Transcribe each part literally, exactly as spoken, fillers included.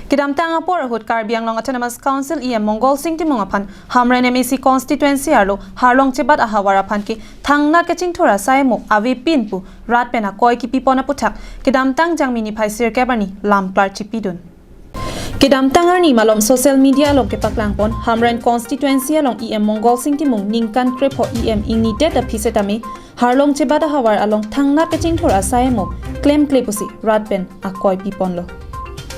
Kedamtang apor ahut Karbi Anglong Autonomous Council E M Mongol Sing Timung aphan Hamren M A C constituency arlo harlong chebat ahavar aphan ke thangnat kachingthur asai mo avepin pu rat pen akoi kipipon aputhak kedamtang Jangmi niphai sirkep arni lamklar chipidun. Kedamtang arni malom social media along kepaklangpon Hamren constituency along E M Mongol Sing Timung ningkan krepho E M ingnidet aphi setame harlong chebat ahavar along thangnat kachingthur asai mo klemkle pusi rat pen akoi piponlo.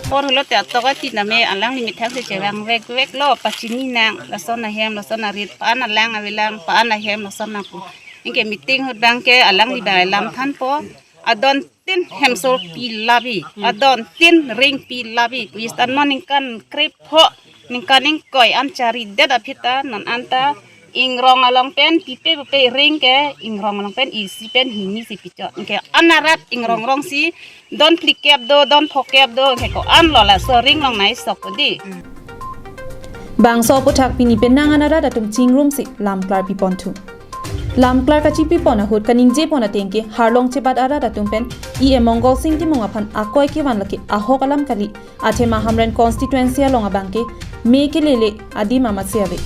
Por hulo te atok ati name alangli methang si chevang vek vek lo, pachini nang, lason ahem, lason arit, pa-an alang avelang, pa-an ahem, lason nang pu. Anke meeting ahut abang ke alangli abang alam thanpo, adon tin hemso pi labi, adon tin ring pi labi, pu istan mo ningkan krepho, ningkan ingkoi an charidet aphi ta, non anta ingrong along pen pipe pipe ring ke, ingrong along pen isi pen hini si pichot. Anke an arat ingrong rong si don phlikep do, don phokep do, anke ko-an lo laso ring along nai sok di. Bangso aputhak pini penang an arat atum chingrum si lamklar piponthu. Lamklar kachipipon ahut kaningjepon ateng ke harlong chebat arat atum pen E M Mongol Sing Timung aphan akoi kevan lake ahok alam kali, athema Hamren constituency along abang ke me kelele adim amatsi ave.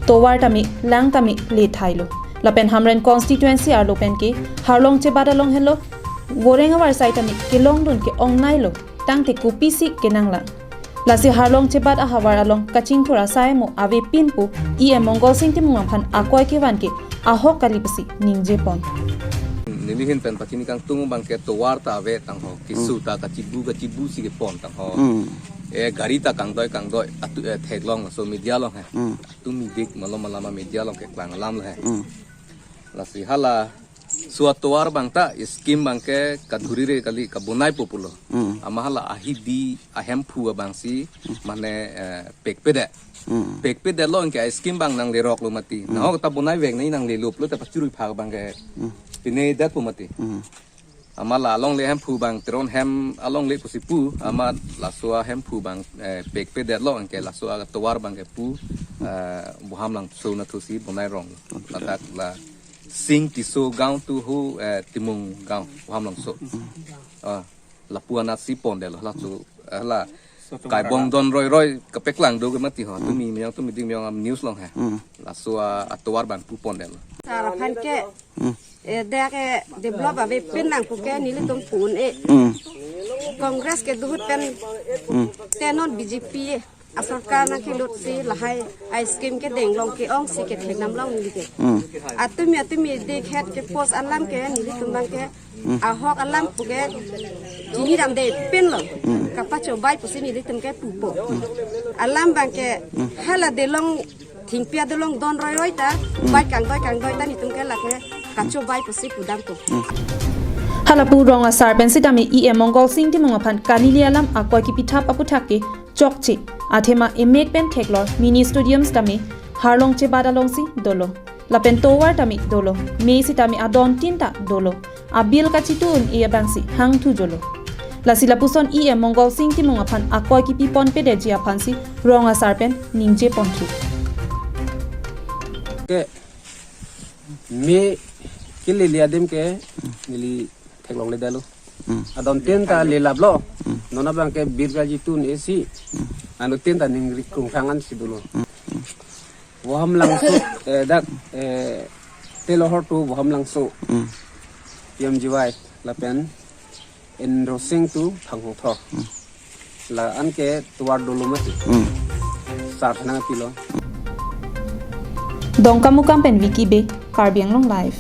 Tovar tame lang tame le thailo. Lapen Hamren constituency arlo pen ke harlong chebat along helo, goreng avarsai tame kelongdun ke-ong nailo, tangte kopisi kenanglang. Lasi harlong chebat ahavar along kachingthur asai mo avepin pu E M Mongol Sing Timung aphan akoi kevan ke ahok kali pusi ningjepon. Neli ahin pen pachini kangtung abang ke tovar ta ave tangho, keso ta kachibu kachibu si kepon tangho. Hmm. Eh, gari ta kangdoi kangdoi atu, eh, theklong laso media along he. Hmm. Atum idik malom malom media along keklang alam lo he. Hmm. Lasi hala so atovar abang ta scheme abang ke kadhuri re kali, kabonai po pulo. Hmm. Amat hala ahidi ahemphu abang si mane, eh, pekpedet. Hmm. Pekpedetlo anke scheme abang nangleroklo mati. Hmm. Nahok ta bonai vek nai nangleloplo ta pachurui phak abang ke. Hmm. Pine detpo mati. Hmm. Amat la alongle ahemphu abang Teron hem alongle pusi pu, amat laso ahemphu abang, eh, pekpedetlo anke laso atovar abang ke pu, eh, Bohamlangso anatthu si bonai rong. Ladak la Sing Tisso Gaon tu hu, eh, Timung Gaon, Bohamlangso. Ah, lapu anat si pondetlo, laso, eh, la kaibong don roi roi kepeklang do ke mati ho, Hmm. tumi miyang tumi ding miyang am news along he. Hmm. Laso atovar abang pu pondetlo. Sar aphan ke, Hmm. eh, dak ke develop avepin nang pu ke nelitum pu un-e. Hmm. Congress kedo ahut pen Hmm. tenon B J P asorkar nangkelut si lahai a-scheme kedeng along ke-ong si kethek nam along neli ke. Hmm. Atumi atumi dikhet ke post alam ke nelitum abang ke Hmm. ahok alam pu ke chini damdepinlo. Hmm. Kapachobai pusi nelitum ke pupo. Hmm. Alam abang ke Hmm. hala delong thingpi adelong don roi roi ta, Hmm. bai kangdoi kangdoi ta nelitum ke lake kachobai pusi pudampo. Hmm. Hala pu rong asar pen sitame E M Mongol Sing Timung aphan kalili alam akoi kipithap aputhak ke chokche, athema emek pen theklor mini stadium sitame harlong chebat along si dolo. Lapen tovar tame dolo, me sitame adon tin ta dolo. Abil kachitu un-e abang si hangthu jolo. Lasi lapuson E M Mongol Sing Timung aphan akoi kipipon pedetji aphan si rong asar pen ningjeponthu. Ke me kelele adim ke neli theklongledetlo. Hmm. Adon tin ta lelaplo. Hmm. Non abang ke bir kachitu un-e si. Hmm. Anut tin ta ningri krungthang an si dolo. Hmm. Hmm. Bohamlangso, eh, dak, eh, Telohor tu Bohamlangso. Hmm. P M G Y lapen Inrosing tu Phangthongthor. Hmm. La-an ke tovar dolo mati. Hmm. Sar thana pilo. Dongkamukam pen Vicky Bey, Karbi Anglong Live.